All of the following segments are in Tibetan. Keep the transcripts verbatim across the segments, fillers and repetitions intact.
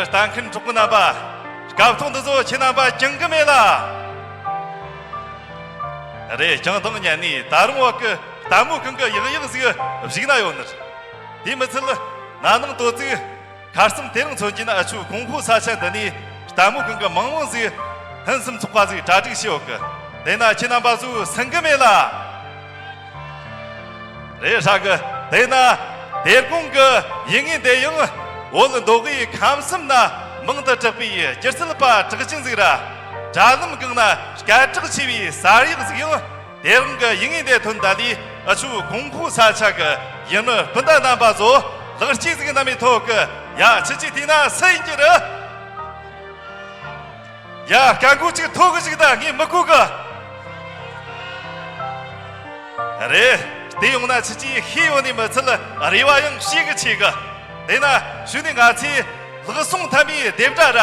ལྟ་མཁན་གྲོགས་པོ་རྣམ་པ། སྐབས་ཐོག་འདི་ཚོ་ཁྱེད་རྣམ་པ་འགྱངས་གི་མེད་ལ། རེད། བྱང་ཐང་ཉན་ནས་ད་རུང་བ་གི་ལྟད་མོ་གང་གི་ཡག་ཡག་ཟིག་བཞུགས་ན་ཡོད་ནི། དེ་མི་ཚད་ན་ནང་དོ་ཚིགས། ཁ་སང་དེ་རིང་མཚོན་གྱི་ན་ཨ་ཆུ་ཀུང་ཧྥུ་ས་ཆ་འདི་ནས་ལྟད་མོ་གང་གི་མང་མང་ཟིག་ཕུན་སུམ་ཚོགས་པ་ཟིག་གྲ་སྒྲིག་བྱས་ཡོད་གི། དེ་ན་ཁྱེད་རྣམ་པ་ཚོས་སེང་གི་མེད་ལ། རེད་ཤག་གི། དེ་ན་དེ་དགོང་གི་ཡིན་ངེས་དེ་ཡང་བོད་མདོ་དབུས་ཁམས་གསུམ་ན་མང་དུ་གྲགས་པའི་སྒྱུ་རྩལ་པ་གྲགས་ཅན་ཟིག་ར། དྲ་ལམ་སྒང་ན་སྐད་གྲགས་ཆེ་བའི་གསར་ཡག་ཟིག་ཡང་། དེ་རིང་གི་ཡིན་ངེས་དེ་ཐོན་ད་ལི་ཨ་ཆུ་ཀུང་ཧྥུ་ས་ཆ་གི་ཡིན་མི་སྤུན་ཟླ་རྣམ་པ་ཚོ་ལག་སྐྱེས་ཟིག་གནམ་མེད་ཐོག་གི། ཡ། ཁྱེད་ཀྱིས་བལྟས་ན་སུ་ཡིན་གྱི་རེད། ཡ། སྐད་མགོ་ཅིག་མཐོ་གི་ཞིག་ད། ངས་མི་གོ་གི། རེད། དེ་ཡོང་ན་ཁྱེད་ཀྱིས་ཤེས་ཡོད་ནི་མི་ཚད་རེ་བ་ཡང་ཞེ་གི་ཆེ་གི། དེ་ན་ཞུ་ནི་ང་ཚོས་ལག་ཟུང་མཐའ་མའི་རྡེབ་སྒྲ་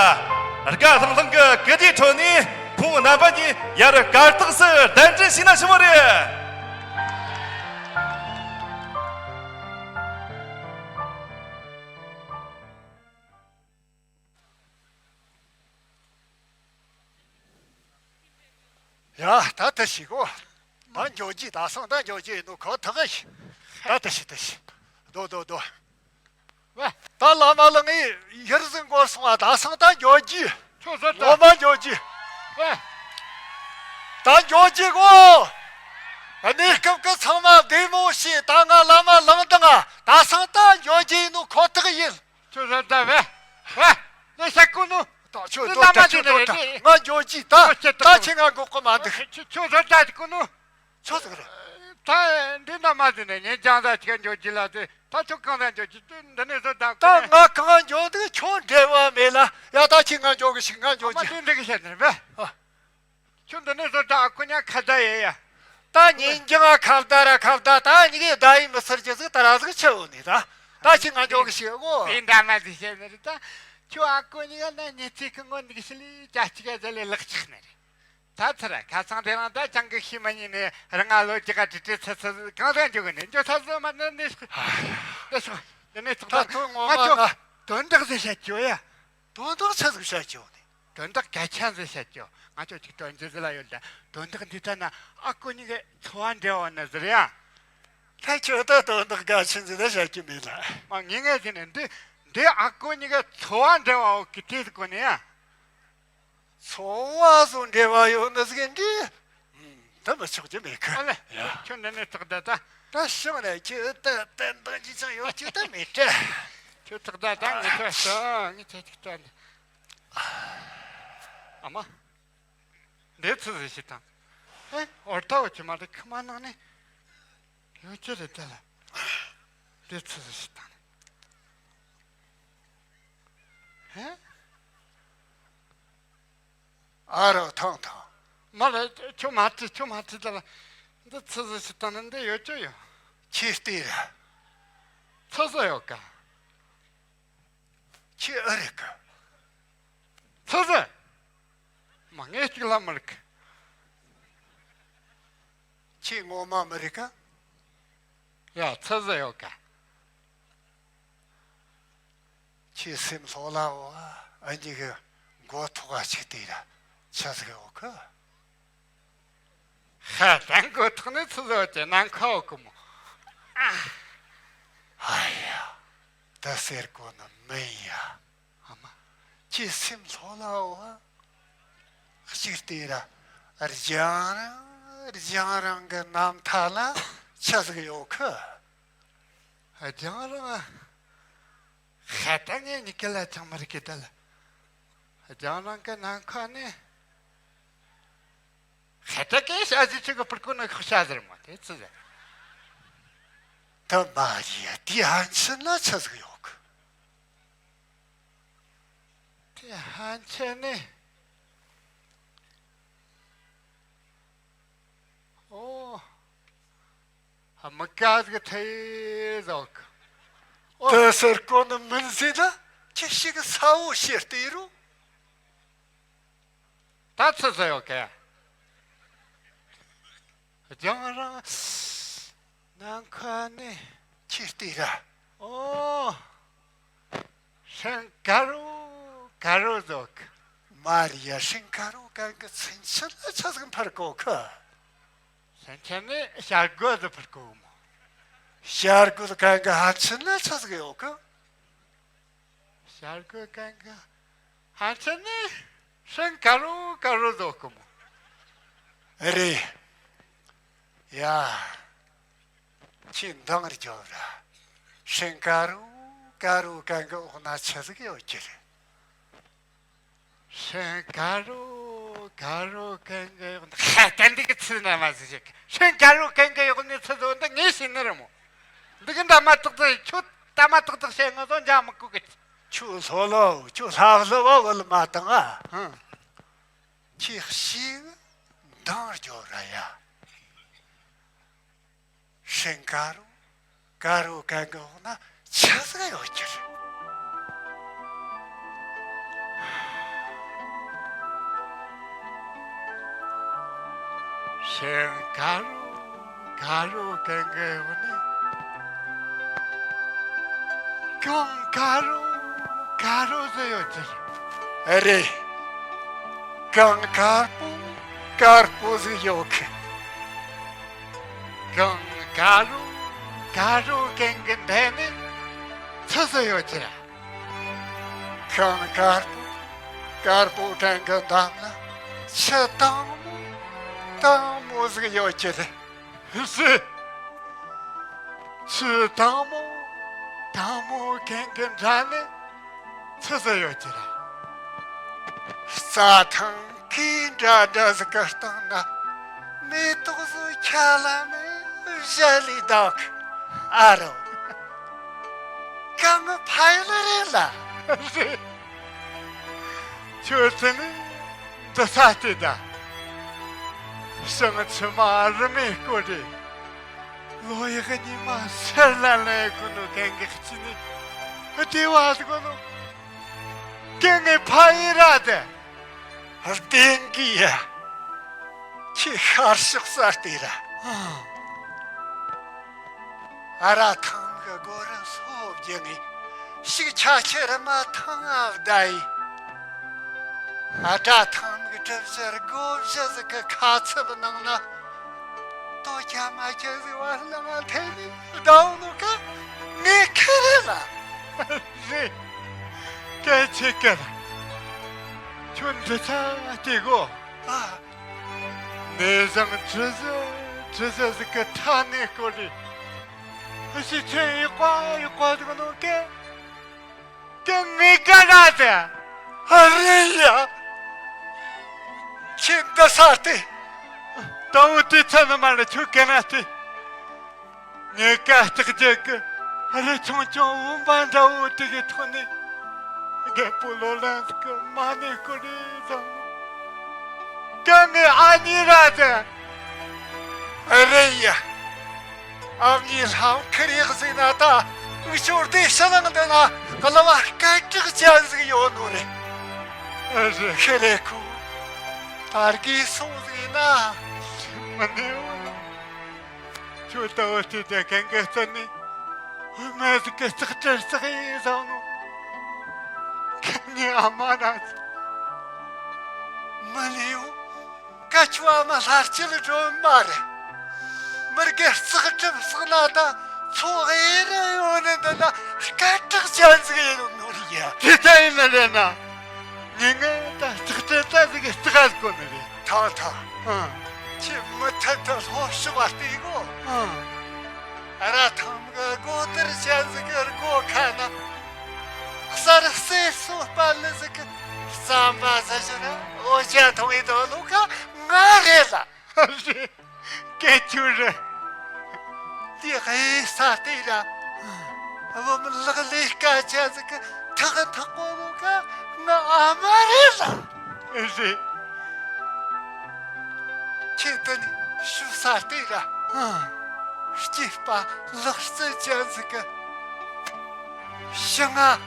ར། དགའ་ལྷང་ལྷང་གི་སྐུ་ལྡེའུ་ཁྲོད་ནས་ཁོང་རྣམ་པ་གཉིས་ཡར་གར་སྟེགས་སུ་གདན་འདྲེན་བྱས་ན་ཆི་མོ་རེད། ཡ། ད་ད་ཞིག་གོ། ད་འགྱོ་རྒྱུ། ད་སང་ད་འགྱོ་རྒྱུ་ཡིན་ནོ་ཁོ་ཐག་ཡིན། ད་ད་ཞིག་ད་ཞིག་སྡོད་སྡོད་སྡོད། ཝེ། ད་བླ་མ་ལགས་ངས་ཡུལ་ཟིག་འགོར་སོང་བ། ད་སང་ད་འགྱོ་རྒྱུ། ཁྱོད་ཟོ་ད། ངོ་མ་འགྱོ་རྒྱུ། ཝེ། ད་འགྱོ་རྒྱུ་གོ། གནས་སྐབས་ཀྱི་ཚང་མ་བདེ་མོ་བྱས། ད་ང་བླ་མ་ལགས་དང་ང་ད་སང་ད་འགྱོ་རྒྱུ་ཡིན་ནོ་ཁོ་ཐག་ཡིན། ཁྱོད་ར་ད་ཝེ། ཝེ། ནི་ཤ་ཀུ་ནུ། ད་ཁྱོད་ནི་སྡོད་བླ་མ་ད། ཁྱོད་དེ་སྡོད་ད། རེད། ང་འགྱོ་རྒྱུ་ད། ཨོ་ཁྱེད་ད་ད་ཁྱེད་ང་འགོག་གི་མ་འདུག་ཁྱོད་ཁྱོད་ཁྱོད་ར་ད་ཀུ་ནུ། ཁྱོད་ཟིག་རེད། ད་འདི་ན་མ་ཟིན་ནས་ངས་ཀྱང་ད་ཁྱེད་འགྱོ་རྒྱུ་ལ་ཟེར། ད་ཁྱོད་གང་ད་འགྱོ་རྒྱུ་དུ་འདི་ནས་ཟོ་ད་ད་ཀུ་ནུ། ང་གང་འགྱོ་འདུག་ཁྱོད་འབྲེལ་བ་མེད་ལ། ཡ། ད་ཁྱེད་ང་འགྱོ་གི་ཞིག་ང་འགྱོ་མ་རྒྱུ། དེ་འདྲ་གི་བཤད་ནས་བས། ཨ། ཁྱོད་འདི་ནས་བཟོ་ད་ཨ་ཁུ་ཉག་ཁ་བརྡ་ཡེ་ཡ། ད་ཉིན་རྒྱང་ཁ་བརྡ་ར་ཁ་བརྡ། ད་ཉི་གི་བརྡ་ཡིན་མི་ཟེར་གྱི་ཟིག་ད་ར་ཟིག་ཆེ་བོ་ནི་ད། ད་ཁྱི་ང་འཇོག་གི་ཤི་གོ། དེ་འདྲ་མ་ཟིག་བཤད་ནི་རེད་ད། ཁྱོད་ཨ་ཁུ་ཉི་ག་ན་ཉི་ཚེ་གི་ངོ་འདི་གི་ཤི་ལི་ཅ་གཅིག་ག་ཟེར་ལེ་ལག་ཆགས་ནི་རེད། ད་ཚར་ཁ་སང་དེ་རང་ད་ཅང་གི་ཤི་མ་ཉིན་ནས་རང་ང་ལོ་རྒྱུ་ག་དྲི་དྲི་ཚ་ཚ་གང་ཟེར་འཇོག་གི་ནི་འཇོག་ཚ་ཚ་མ་ནི་ནི་ཤི། ད་ཤི་འདི་ནི་ཚོགས་ད་ད་ཐོ་ངོ་མ་ང་ང་དོན་དག་ཟིག་བཤད་རྒྱུ་ཡ། དོན་དག་ཆི་ཟིག་བཤད་རྒྱུ་ནི། དོན་དག་གལ་ཆེན་ཟིག་བཤད་རྒྱུ། ང་ཚོ་ཅིག་དོན་ཆེན་ཟིག་ལ་ཡོད་ལ། དོན་དག་འདི་ལྟ་ན་ཨ་ཁུ་གཉིས་ཀའི་འཚོ་བ་འབྲེལ་བ་ནི་ཟེར་ཡ། ད་ཁྱོད་ད་དོན་དག་གལ་ཆེན་ཟིག་ད་བཤད་རྒྱུ་མེད་ལ། མ་ངེས་ངེས་ཟིག་ནི་འདི་འདི་ཨ་ཁུ་གཉིས་ཀའི་འཚོ་བ་འབྲེལ་བ་འོག་གི་དེ་ཟིག་གོ་ནི་ཡ། འཚོ་བ་སོགས་འབྲེལ་བ་ཡོད་ནི་ཟིག་འདི། ད་མི་ཆོག་རྒྱུ་མེད་གི། ཨ་ལེ། ཡ། ཁྱོད་འདི་ནས་ཐག་ད་ད། ད་ཤོག་ནས་ཁྱོད་ད་ད་འདང་ཅི་ཅང་ཡོད་རྒྱུ་ད་མེད་དྲ། ཁྱོད་ཐག་ད་ད་ངས་ཁྱོད་ཤོག་ངས་ཁྱོད་ཐག་ད། ཨ་མ། འདི་ཚོ་ཟིག་ཞིག་དང་། ཨེ། འོར་ཐའོ་ཅི་མ་རེད་ཁི་མ་ནང་ནས། ཡོད་ཅི་རེད་དེ་ལ། འདི་ཚོ་ཟིག་ཞིག་དང་། ཨེ། ཨ་རོ་ཐང་ཐང་། མ་རེད། ཁྱོད་མ་དྲིས་ཁྱོད་མ་དྲིས་དེ་ལ། འདི་ཚོ་ཟིག་ཞིག་དང་ནི་འདི་ཡོད་ཅི་ཡོད། ཁྱི་སྟེ་ར། ཚོ་ཟིག་ཡོད་ག་ཁྱི་ཨ་རི་ཀ་ཚོ་ཟིག་མ་ངས་གཅིག་ལ་མི་རིག་ཁྱི་ངོ་མ་མི་རིག་ག་ཡ། ཚོ་ཟིག་ཡོད་ག་ཁྱི་སེམས་ལྷོད་ལ་བ་ཨ་ཉི་གི་མགོ་ཐོག་ག་ཅིག་དེ་ར་ཆ་ཟིག་ཡོད་ག་ཧ་ད་མགོ་ཐོག་ནས་ཚོ་ཟིག་ཡོད་ཀྱི་ནམ་མཁའ་འོག་གི་མོ། ཨ་ཡ། ད་ཟེར་གོ་ནི་མིན་ཡ། ཨ་མ། ཁྱི་སེམས་ལྷོད་ལ་བ། གཅིག་དེ་ར། རྒྱང་རིང་རྒྱང་རིང་གི་གནམ་མཐའ་ལ་ཆ་ཟིག་ཡོད་གི་རྒྱང་རིང་། ཧ་ད་ངས་ཉི་ཀི་ལ་ཅང་མི་རིག་གི་ད་ལ། རྒྱང་རིང་གི་ནམ་མཁའ་ནས། ཧ་ད་གས་ཤ་ཟི་ཆུ་གི་པུར་ཀུ་ནི་ཤ་ཟིར་མ་དེ་ཚི་ཟེར། ད་མ་རི་ཡ་དེ་ཧན་ཆི་ན་ཆ་ཟིག་ཡོད་གི་དེ་ཧན་ཆེ་ནི། ཨོ། ཧ་མི་ཀ་ཟིག་ཐེ་ཟོག་ཨོ། དེ་ཟེར་གོ་ནི་མིན་ཟེར་ན་ཁྱི་ཞིག་ས་བོ་ཤེར་ཏེ་རུ། ད་ཚི་ཟེར་ཡོད་ག་རྒྱང་རིང་། ནམ་མཁའ་ནས། ཁྱི་སྟེ་ར། ཨོ། སེང་དཀར་རུ། དཀར་པོ་ཟིག་ཡོད་གི། མ་རེད་ཡ། སྲིན་དཀར་པོ་གན་གི་ཚུན་ཆད་ལ་ཆི་ཟིག་འཕུར་གོ་གི། ཚུན་ཆད་ནི་བྱ་རྒོད་ཟིག་འཕུར་གོ་གི་མོ། བྱ་རྒོད་གན་གི་ཕན་ཚུན་ལ་ཆི་ཟིག་ཡོད་གི། བྱ་རྒོད་གན་གི་ཕན་ཚུན་ནི་སྲིན་དཀར་པོ་དཀར་པོ་ཟིག་ཡོད་གི་མོ། རེད་ཡ། ཁྱོས་འདང་རྒྱོབ་ར། སྲིན་དཀར་པོ་དཀར་པོ་གན་གི་འོག་ན་ཆི་ཟིག་ཡོད་ཀྱི་རེད། སྲིན་དཀར་པོ་དཀར་པོ་གན་གི་འོག་ན། ཧ། ད་འདི་གི་ཚུལ་ན་མ་ཟིག་ཞིག་སྲིན་དཀར་པོ་གན་གི་འོག་ནས་ཆི་ཟིག་ཡོད་འདི་ངས་ཤེས་ནི་རེད་མོ། འདི་གི་འདྲ་མ་ཏག་ཏག་ཁྱོད་ད་མ་ཏག་ཏག་བཤད། ང་ཚོ་འཇགས་མི་དགོས་གི། ཁྱོད་ལྷོད་ལྷོད། ཁྱོད་ལྷབ་ལྷོབ་བ་བུད་མ་བཏང་ཨ། ཧང་། ཁྱོས་ཞིག་འདང་རྒྱོབ་ར་ཡ། སྲིན་དཀར་པོ་དཀར་པོ་གན་གི་འོག་ན་ཆི་ཟིག་ཡོད་ཀྱི་རེད། སྲིན་དཀར་པོ་དཀར་པོ་གན་གི་འོག་ནས་གངས་དཀར་པོ་དཀར་པོ་ཟིག་ཡོད་ཀྱི་རེད། ཨ་རེད། གངས་དཀར་པོ་དཀར་པོ་ཟིག་ཡོད་གི། གངས་དཀར་པོ་དཀར་པོ་གན་གི་འདབས་ནས་ཆི་ཟིག་ཡོད་ཀྱི་རེད། གངས་དཀར་པོ་དཀར་པོ་གན་གི་འདབས་ན་ཆུ་དྭངས་མོ་དྭངས་མོ་ཟིག་ཡོད་ཀྱི་རེད། ཧི་སི། ཆུ་དྭངས་མོ་དྭངས་མོ་གན་གི་འགྲམ་ནས་ཆི་ཟིག་ཡོད་ཀྱི་རེད། རྩྭ་ཐང་གི་འདྲ་འདྲ་ཟིག་གི་སྟེང་ན་མེ་ཏོག་ཟིག་ཁ་ལ་མེ་བཞད་ལས་འདུག་གི། ཨ་རོ། གངས་ཕ་ཡུལ་རེད་ལ། རེད། ཁྱོད་ཚོ་ནི་འདི་ས་དེ་ད། ཞིང་ཆུ་མ་རི་མོའི་སྐོར་རེད། ལོ་ཡག་ཉི་མ་སེར་ལ་ལས་གོ་ནོ་གན་གི་ཁྱི་ནི་བདེ་བ་གོ་ནོ་གན་གི་ཕ་ཡུལ་ར་དེ། བདེན་གི་ཡ། ཁྱོས་ཤར་ཕྱོགས་ས་དེ་ར། ཨ། ཨ་ར་ཐང་གི་སྒོ་རུ་སོ་བརྒྱུད་ནས་ཤིག་ཆ་ཁྱི་རི་མ་ཐང་ང་བསྡད་ཡིན། ཨ། སྦྲ་ཐང་གི་གྲུ་བཞི་སྒོ་བཞི་ཟིག་གི་ཁ་ཚུབ་ནང་ན་དོ་རྒྱ་མ་རྒྱ་ཟིག་བར་སྣང་ང་འཐེན་ནས་བསྡད་ནོ་ག་ངའི་ཁེ་རེད་ལ། རེད། སྐད་ཆེ་སྐད་ལ། ཁྱོད་འདི་ཚ་དེ་གོ། ཨ། ནས་བཟང་ཇི་ཟི་ཇི་ཟི་ཟིག་གི་ཐ་ནས་སྐོར་རེ། ཨ་ཞེ་ཁྱོད་ཡག་པ་ཡག་པ་འདུག་ནོ་ཀེ། ཀེ་ངའི་ཀ་ར་དེ། ཨ་རེ་ཡ། ཁྱེད་འདི་ས་སྟེ། ད་འུ་དེ་ཚ་ནི་མ་རེད་ཁྱོད་ཀེ་ན་སྟེ། ངའི་ཀ་སྟག་རྒྱལ་གི་ཨ་རི་ཆུང་ཆུང་བུམ་པ་འདྲ་བོ་དེ་གི་ཐོག་ནས་རྒད་པོ་ལོ་ལོན་གི་མ་ཎི་སྐོར་རེ་བཏང་། ཀ་ངའི་ཨ་ནེ་ར་དེ། ཨ་རེ་ཡ། ཨ་མྱེས་ལྷམ་ཁུར་ཡག་ཟིག་ན་ད་འུ་ཆོར་དེ་ཕྱི་ནང་འདི་ན་གླུ་བ་སྐད་གྲགས་ཅན་ཟིག་ཡོད་ནོ་རེད། ཨ་རེ་ཁེ་རེ་ཁུ། ད་རྒས་སོང་ཟིག་ན་མི་ནེའུ། ཁྱོད་ལྟ་བུ་དེ་དེ་གན་གི་རྩ་ནས་བུད་མེད་ཟིག་གི་ལྕགས་ཁྲི་བརྩེགས་ཡིན་བཟང་ནོ། ཁ་ནས་ཨ་མ་ར་ཟིག་མི་ལེའུ། ཀ་ཁྱོད་ཨ་མ་ལྷ་སྐྱིད་སྒྲོལ་མ་རེད། མི་དགེ་ལྕགས་ཁྲི་བརྩེགས་ན་ད་མཚོ་གཡས་རུ་ཡོད་ནི་འདི་ན་སྐད་གྲགས་ཅན་ཟིག་ཡིན་ནོ་རེད་ཡ། དེ་ལྟ་ཡིན་ནི་རེད་ན། ངས་ངས་ད་ལྕགས་ཁྲི་ད་ཟིག་གི་རྩེགས་གོ་ནི་རེད། ཐང་ཐང་། ཨང་། ཁྱེད་མུ་མཐུད་དུ་ལྷོ་ཕྱོགས་བལྟས་གོ། ཨང་། ར་ཐང་གི་སྒོ་དར་ཅན་ཟིག་གི་སྒོ་ཁ་ན། གསར་གསེར་སོ་སྤར་ལི་ཟིག་གི་རྩམ་པ་ཟ་བཞིན་འོ་ཇ་འཐུང་ཡི་འདུག་ལོ་ཀ་ང་རེད་ལ། རེད། སྐད་ཅིག་རེད། དེ་ཧེ་ས་དེ་ར། བུ་མོ་ལག་ལས་སྐད་ཆ་ཟིག་གི་ཐག་ཐག་པོ་ལོ་ཀ་ང་ཨ་མ་རེད་ལ། རེད། ཁྱེད་དེ་ནི་ཤུ་ས་དེ་ར། ཨ། སྐྱེས་པ་ལག་རྩལ་ཅན་ཟིག་གི་ཞིང་ང་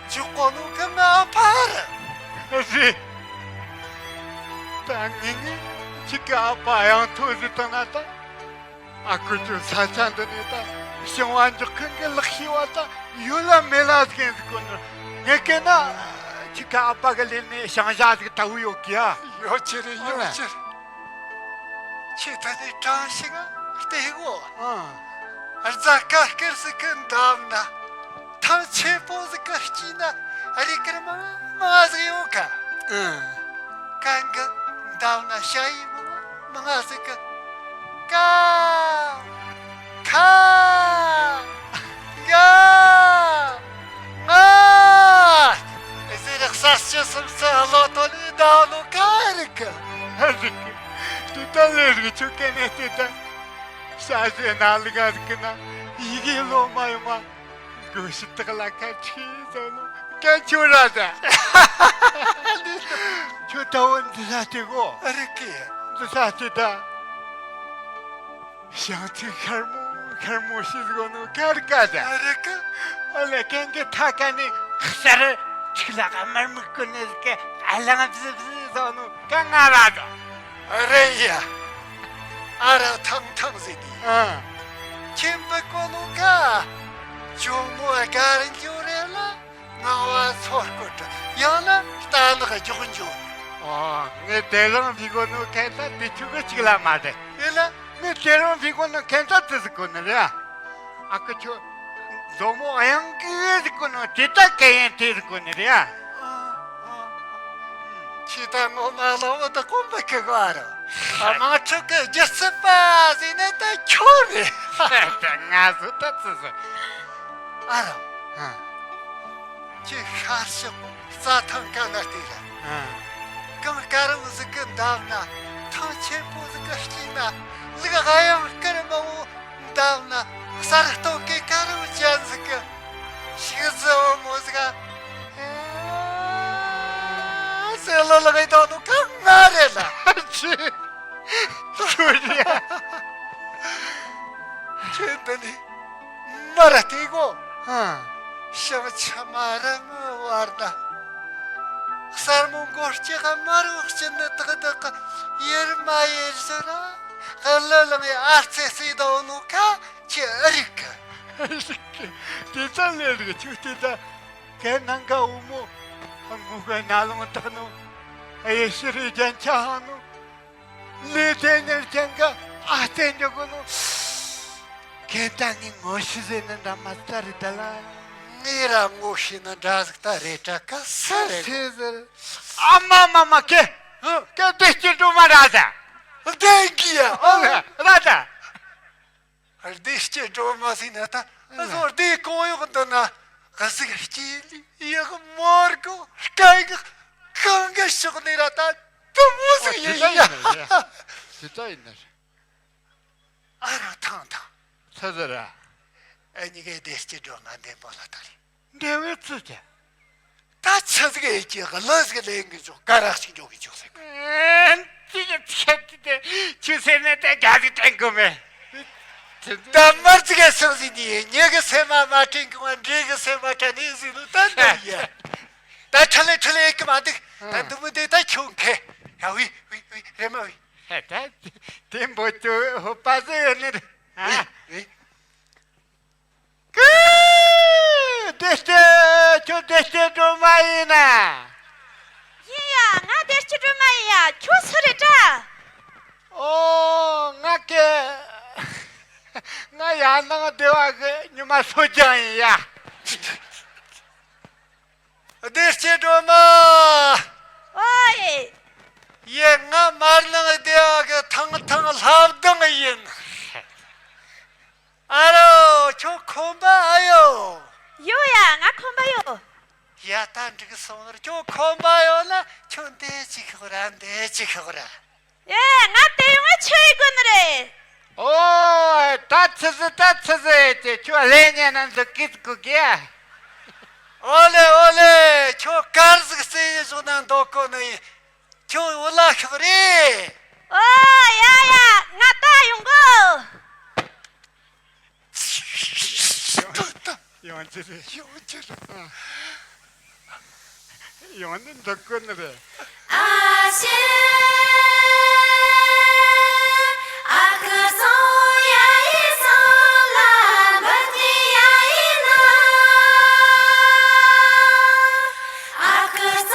འཇོག་གོ་ནོ་གི་ང་ཨ་ཕ་རེད། རེད། ད་ངེད་གཉིས་གཅིག་གི་ཨ་ཕ་གཡང་ཐོག་ཟིག་བཏང་ན་ད། ཨ་ཁུ་ཚོའི་ས་ཆ་འདི་ནས་ད་ཞིང་བ་འཇོག་མཁན་གི་ལག་ཤེས་བ་ད་ཡོད་ལ་མེད་ལ་ཟིག་ཡིན་ཟིག་གོ་ནི། ངས་བལྟས་ན་ ཁྱི་ཁ་ཨ་ཕ་གི་ལས་ནས་ཞང་ཞག་ཟིག་ལྟ་བུ་ཡོད་ཀི་ཨ། ཡོད་ཀྱི་རེད། ཡོད་ཀྱི་རེད། ཁྱེད་ད་ནི་གྲངས་ཤིག་ཨ་བལྟས་གོ། ཨ། རྫ་དཀར་དཀར་ཟིག་གི་འདབས་ན། ཐང་ཆེན་པོ་ཟིག་གི་དཀྱིལ་ན་རི་དཀར་མང་མང་ཟིག་ཡོད་ཀ། ཨ། གན་གི་འདབས་ན་ཞ་ཡི་མང་མང་ཟིག་གི། ཀ། ཁ། ག། ང་། ཟེར་གསར་སྤྱོད་སུམ་ཚན་ལོ་ཏོ་ལི་ཟླ་ལོ་ཀ་རིག་གི། རིག་གི། དེ་ལྟ་ལས་རིག་ཆོ་ག་ནས་དེ་ལྟ། ཤ་ཟེར་ན་ལི་ག་རིག་གི་ན། ཡི་གེ་ལོ་མ་ཡོང་མ། གོ་ཤི་དག་ལ་ཁ་ཆི་ཟོ་ནོ་ཀ་ཆོ་ར་ད། ཁྱོད་ད་བོ་འདི་ས་དེ་གོ། རིག་གི། འདི་ས་དེ་ད། ཞང་ཚིག་ཤར་མོ་ཤར་མོ་ཤི་ཟོ་ནོ་ཀར་ཀ་ད། རིག་གི། ཨ་ལ་ཀན་གི་ཐ་ཀ་ནི་ཤར་ཁྲིག་ལ་ཀ་མར་མིག་ཀུན་ནི་ཀ་ཨ་ལང་བཟི་བཟི་ཟོ་ནོ་ཀ་ང་ར་ད། རེད་ཡ། ཨ་ར་ཐང་ཐང་ཟེར་ནི། ཨ། ཁྱིམ་པའི་གོ་ནོ་ཀ་ཇོ་མོ་དགའ་རུ་འགྱོ་རེ་ལ་ངང་བ་ཚོར་སྐོར་དུ་ཡང་ན་རྟ་ནག་རྒྱུག་འགྱོ། ཨ། ངས་དེ་རིང་བི་གོ་ནོ་ཁ་ད་དེ་ཆུ་གི་གཅིག་ལ་མ་རེད། ཡིན་ལ། ངས་དེ་རིང་བི་གོ་ནོ་ཁ་ད་དེ་ཟིག་གོ་ནི་རེད། ཨ་ཁུ་ཁྱོད། མཛོ་མོ་ཨ་ཡང་གི་ཟིག་གོ་ནོ་དེ་ད་ག་ཡན་དེ་ཟིག་གོ་ནི་རེད། ཁྱེད་ད་ངོ་མ་ལོ་བོ་ད་དཀོན་པོ་ཁེ་གོ་ཨ་རོ། ཨ་མ་ཁྲུ་གི་སྒྱུ་རྩལ་པ་ཟིན་ནས་ད་ཁྱོད་རེད། ད་ང་ཟོ་ད་ཙི་ཟོ། ཨ་རོ། ཨ། ཁྱེད་ཤར་ཕྱོགས་རྩྭ་ཐང་ཀ་ན་བལྟས་ར། ཨ། གངས་དཀར་པོ་ཟིག་གི་འདབས་ན་ཐང་ཆེན་པོ་ཟིག་གི་དཀྱིལ་ན་ལུག་གཡང་དཀར་མང་བོ། འདབས་ན་གསར་གཏོད་ཀྱི་དཀར་རོ་ཅན་ཟིག་གི་ཤིག་ཟི་འོ་མོ་ཟིག་ག་ཟེར་ལོ་ལ་གི་དོ་ནུ་ག་ང་རེད་ལ། ཆི། ཆི་ཡ། ཁྱོད་འདི་ནི་མར་བལྟས་གོ། ཨ། ཤིང་ཆ་མ་རི་མི་བར་ན་གསར་མོ་མགོ་སྐྱེས་དམར་བོ་སྐྱིད་ནི་དག་དག་གི་ཡེར་མ་ཡེར་ཟེར་ར། ཨ་ལ་ལ་ངའི་ཨ་ཙེ་ཙེ་དོ་ནུ་ཁ་ཁྱེད་ཨ་རིག་གི། རིག་གི། དེ་ཙམ་ལས་རིག་ཁྱོད་དེ་ད་གའི་ནང་ག་འུ་མོ་ངུ་གའི་ན་ལོང་དག་ནུ། ཨ་ཡེ་ཤི་རི་རྒྱན་ཆ་ཧང་ནུ། ལུས་དེ་ནས་རྒྱན་ག་ཨ་ཙེ་འཇོག་གི་ནུ། གའི་ད་ངའི་ངོ་ཤེས་ཟེར་ནི་འདྲ་མ་ཙ་རི་ད་ལ། ངའི་ར་ངོ་ཤེས་ནི་འདྲ་ཟིག་ད་རེད་དྲ་ག་ས་རེད། ཨ་མ་མ་མ་ཀེ། ཀེ་བདེ་སྐྱིད་སྒྲོལ་མ་ར་ཟ། བདེ་གི་ཡ། ཨོ་ར་ཟ། བདེ་སྐྱིད་སྒྲོལ་མ་ཟིན་ན་ད་བཟོ་བདེ་གང་ཡོག་འདི་ན་གཟིག་སྐྱིད་ལི་ཡག་མོར་གོ་སྐད་གི་གང་གི་ཕྱོགས་ནས་ར་ད་དུ་མོ་ཟིག་ཡིན་ཡ། ཇི་ལྟ་ཡིན་ན་རེད། ཨ་རོ་ཐང་ཐང་། ཚ་ཚ་ར། ཨ་ནི་གའི་བདེ་སྐྱིད་སྒྲོལ་མ་འདེམས་པོ་ལ་ད་རེད། འདྲེ་བའི་ཚུལ་གྱིས། ད་ཆི་ཟིག་ཨེ་ཀྱི་གླུ་ཟིག་ལེན་གི་འཇོག་ག་རག་ཅིག་འཇོག་གི་འཇོག་ཟེར་གི། ཨེ། ཅི་ཡ་ཆེ་དེ་ཆི་ཟེར་ནས་དེ་རྒྱ་ཟིག་དྲན་གི་མེད། ད་མར་ཅིག་ག་སང་ཟིག་ནི་ཉེ་གི་སེམས་མ་མ་དྲན་གི་བ་འདྲེ་གི་སེམས་མ་དྲན་ནི་ཟིག་ལུ་ད་འདི་ཡ། ད་ཁྲི་ལེ་ཁྲི་ལེ་ཨེ་ཀི་མ་འདུག་ད་འདི་མོ་འདི་ད་ཁྱོད་མཁས་ཡ་བི་བི་བི་རེ་མ་བི། ད་དེ་འབོད་དུ་ཧོ་པ་ཟེ་ཡོད་ནི་རེད། ཨ། བི་བི། ཀུ། བདེ་སྐྱིད་ཁྱོད་བདེ་སྐྱིད་སྒྲོལ་མ་ཡིན་ན། ཡིན་ཡ། ང་བདེ་སྐྱིད་སྒྲོལ་མ་ཡིན་ཡ། ཁྱོད་སུ་རེད་དྲ། ཨོ། ང་ཀེ། ང་ཡར་ནང་སྡེ་བ་གི་ཉི་མ་སོ་ཅང་ཡིན་ཡ། བདེ་སྐྱིད་སྒྲོལ་མ། ཨོའི། ཡེ་ང་མར་ནང་སྡེ་བ་གི་ཐང་ཐང་ལྷ་བདང་ཡིན། ཨ་རོ། ཁྱོད་ཁོམ་པ་ཨ་ཡོད། ཡོད་ཡ། ང་ཁོམ་པ་ཡོད། ཡ་ད་འགྲིག་སོང་ནོ། ཁྱོད་ཁོམ་པ་ཡོད་ན་ཁྱོད་འདི་ཅིག་ཤོག་ར་འདི་ཅིག་ཤོག་ར། ཨེ། ང་དེ་ཡོང་ང་ཆི་ཡི་དགོས་ནི་རེད། ཨོ། ད་ཆི་ཟིག་ད་ཆི་ཟིག་ཅེ་ཁྱོད་ལས་ཉན་ན་འདུག་གི་འདུག་གི། ཨོ་ལེ་ཨོ་ལེ། ཁྱོད་གར་ཟིག་རྩེ་ཡི་བཞུགས་ན་འདོད་གོ་ནི། ཁྱོད་འུ་ལ་ཤོག་རེ། ཨོ་ཡ་ཡ། ང་ད་ཡོང་གོ། ཡོང་ཅི་རེད། ཡོང་ཅི་རེད། ཡོང་ནི་འདུག་གོ་ནི་རེད། ཨ་ཤེ། ཨ་ཁུ་སོང་ཡ་ཡི་སོང་ལ་འབུ་ཏི་ཡ་ཡི་ན། ཨ་ཁུ་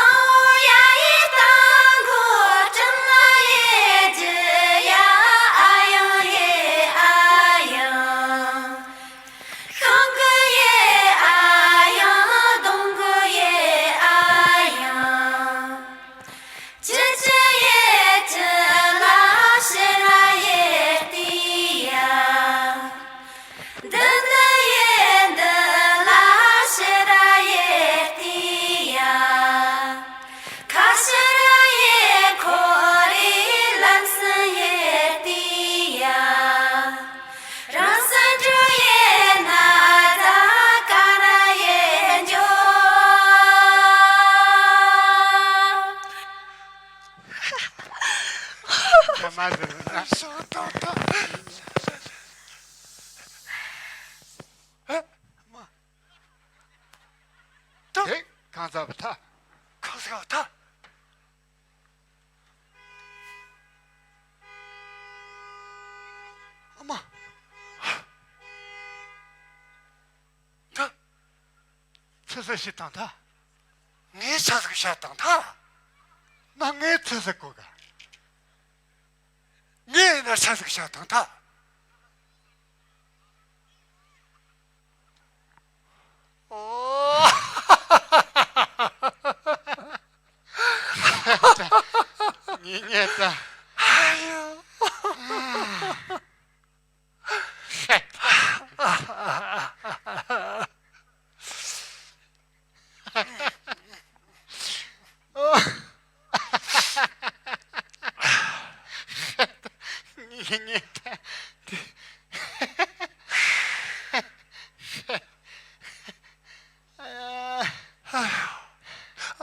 མ་ཟེར་ན། ཞོག་ཏང་ཏང་། ཧེ། མ། ཏང་། དེ་གང་ཟག་བ་ཐ། གང་ཟག་བ་ཐ། ཨ་མ། ད། ཆི་ཟིག་བཤད་བཏང་ཐལ། ངས་ཆི་ཟིག་བཤད་བཏང་ཐལ། ན་ངས་ཆི་ཟིག་གོ་ག་ངས་ཡིན་ན་ཆི་ཟིག་བཤད་བཏང་ཐལ། ཨོ། ཉེ་ཉེ་ད། ཨ་ཡོ།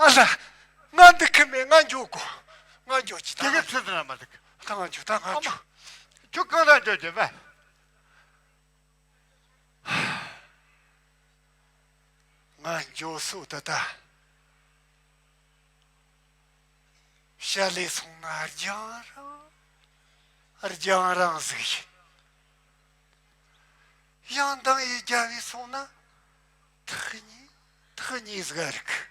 ཨ་ལ། ང་འདི་ཁི་མེད། ང་འགྱོ་དགོ། ང་འགྱོ་ཅི། ད་ང་འགྱོ། ད་ང་འགྱོ། ད་ང་འགྱོ། ཁྱོད་གང་ལ་འགྱོ་རྒྱུ་བས། ང་འགྱོ་སོ་ད་ད། ཞལ་ལས་སོང་ན་རྒྱང་རིང་། རྒྱང་རིང་ཟིག་ཡིན། ཡང་འདང་ཡི་རྒྱབ་ཡི་སོང་ན། ཐག་ཉེ་ཐག་ཉེ་ཟིག་རིག།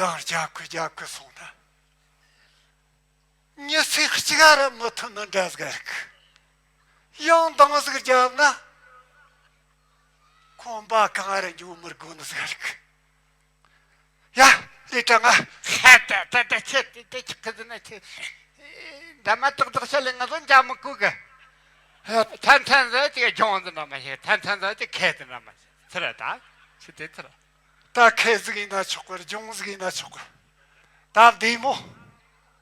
འདང་རྒྱབ་གི་རྒྱབ་གི་སོང་ན། མྱི་ཚེ་གཅིག་ར་མི་ཐུབ་ནི་འདྲ་ཟིག་རིག། ཡང་འདང་ཟིག་རྒྱབ་ན། ཁོམ་པ་གང་ར་འགྱོ་མི་དགོ་ནི་ཟིག་རིག། ཡ། ལས་དྲ་ང་། ཧ། ད་ད་ད་ཁྱེད་དེ་དེ་ཁྱེད་ཁི་ཟིན་ན་ཁྱེད། འདྲ་མ་ཏག་ཏག་བྱ་ལས་ང་ཚོ་འཇགས་མི་དགོས་གི། ཧ། ཐན་ཐན་ཟེར་ཅིག་གྱོང་ཟིན་འདྲ་མ་བྱེད། ཐན་ཐན་ཟེར་ཅིག་ཁེ་ཟིན་འདྲ་མ་བྱེད། ཚུར་ར་ད། ཁྱེད་དེ་ཚུར་ར། ད་ཁེ་ཟིག་ཡིན་ན་ཆོག་གི། གྱོང་ཟིག་ཡིན་ན་ཆོག་གི། ད་བདེ་མོ།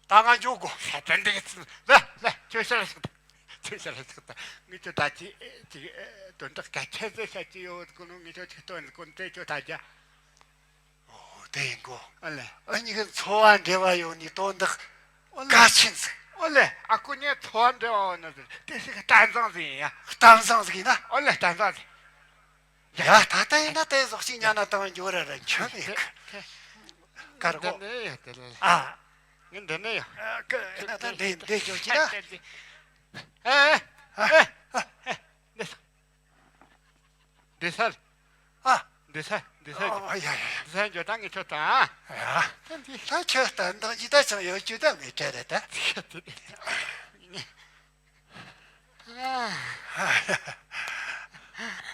ད་ང་འགྱོ་དགོ། ཧ། ད་འདི་ཚུར་ལ་ལ་ཁྱོད་ཤ་ལ་ཞིག་ད། ཁྱོད་ཤ་ལ་ཞིག་ད། ངས་ཁྱོད་ད་ཅི་ཅི་དོན་དག་ག་ཁྱད་ཟེར་ཤ་ཅི་ཡོད་གོ་ནོ། ངས་ཁྱོད་ཅིག་སྟོན་གོ་ནོ་དེ་ཁྱོད་ད་རྒྱ། ཨོ། དེ་ཡིན་གོ། ཨ་ལེ། ཨ་ཉི་གི་འཚོ་བ་འབྲེལ་བ་ཡོད་ནི་དོན་དག་ཨོ་ལེ། གལ་ཆེན་ཟིག་ཨོ་ལེ། ཨ་ཁུ་ངས་འཚོ་བ་འབྲེལ་བ་ཡོད་ནི་ཟིག་དེ་ཞིག་གཏན་བཟང་ཟིག་ཡིན་ཡ། གཏན་བཟང་ཟིག་ཡིན་ན། ཨོ་ལེ། གཏན་བཟང་ཟིག་ཡ། ད་ལྟ་ཡིན་ན་དེ་ཟོག་ཅིག་ཉན་ན་དང་འགྱོ་ར་ར་འཆམ་མེད་གི། དཀར་གོ། འདི་ནས་ཡ་དེ་ལ། ཨ། ངས་འདི་ནས་ཡ། ཨ་ཀ་ན་ད་འདི་འདི་འགྱོ་ཅི་ན། ཨེ་ཨེ་ཨེ། འདི་ས། འདི་ས། ཨ། འདི་ས། འདི་ས། ཨ་ཡ་ཡ་ཡ། འདི་ས་འགྱོ་ད། ངས་ཁྱོད་ད། ཡ། ད་འདི་ད་ཁྱོད་ད་འདང་ཅི་ད་ཅང་ཡོད་རྒྱུ་ད་མེད་དྲ་ར་ད། ཨ།